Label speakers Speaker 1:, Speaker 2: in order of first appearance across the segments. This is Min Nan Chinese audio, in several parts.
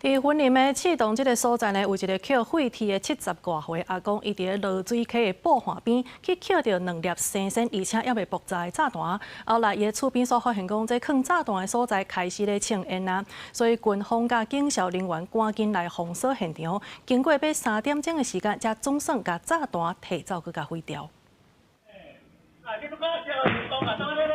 Speaker 1: 佇雲林的刺桐這个所在呢，有一个抾廢鐵的七十外歲阿公，伊佇咧濁水溪的駁岸邊去抾著兩粒生鮮而且猶未爆炸的炸彈。後來伊的厝邊所發現講，這囥炸彈的所在開始咧衝煙啊，所以軍方佮警消人員趕緊來封鎖現場。經過欲3點鐘的時間，才總算共炸彈提走閣共毀掉。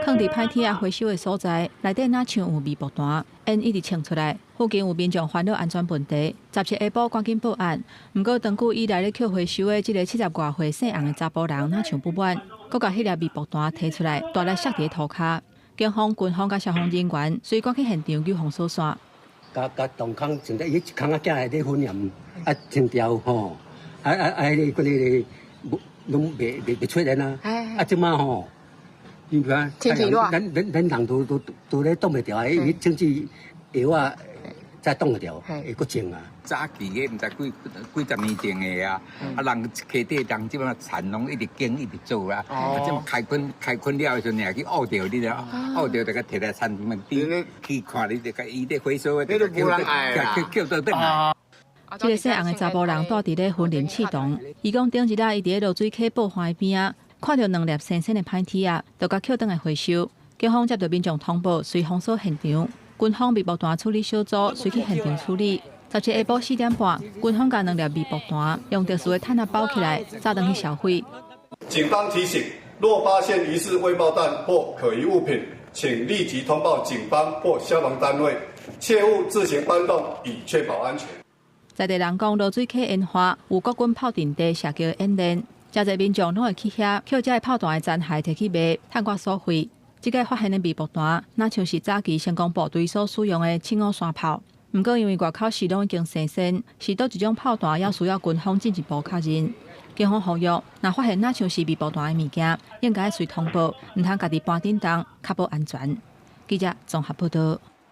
Speaker 2: 囥佇歹鐵仔回收的所在，內底若像有微爆彈，煙一直衝出來。附近有民眾煩惱安全問題，17下晡趕緊報案。毋過長久以來咧抾回收的這个七十外歲姓洪的查埔人，若像不滿，閣共彼粒微爆彈提出來，大力摔佇塗跤。警方、軍方佮消防人員隨趕去現場救封鎖線。
Speaker 3: 共共洞空，像伊一空仔囝咧粉鹽啊，清掉吼，啊啊啊！彼个彼个攏袂袂出現啊！啊，這馬吼。你看，咱咱咱人都都都咧擋袂牢啊！伊甚至藥啊，才擋會牢，會閣種啊。
Speaker 4: 早期的毋知幾幾十年前的啊，啊人溪底人這擺田攏一直耕一直做啊，啊這麼開墾開墾了的時陣，去挖著你著，挖著就共提來田邊去看，你就共伊咧回收的，就叫叫叫倒轉來。
Speaker 2: 這个姓洪的查埔人蹛佇咧雲林刺桐，伊講頂一日伊佇咧濁水溪駁岸邊仔，看著兩粒生鮮的歹鐵仔，就共抾轉來回收。警方接到民眾通報，隨封鎖現場。軍方微爆彈處理小組隨去現場處理。17下晡4點半，軍方共兩粒微爆彈用特殊的毯仔包起來，載轉去銷毀。
Speaker 5: 警方提醒：若發現疑似未爆彈或可疑物品，請立即通報警方或消防單位，切勿自行搬動，以確保安全。
Speaker 2: 在地人講，濁水溪沿岸有國軍炮陣地射擊演練，誠濟民眾攏會去遐抾這个炮彈的殘骸提去賣，趁寡所費。這个發現的微爆彈，若像是早期成功部隊所使用的七五三炮。毋過因為外口時攏已經生鮮，是佗一種炮彈，猶需要軍方進一步確認。警方呼籲，若發現若像是微爆彈的物件，應該隨通報，毋通家己搬振動，確保安全。記者綜合報導。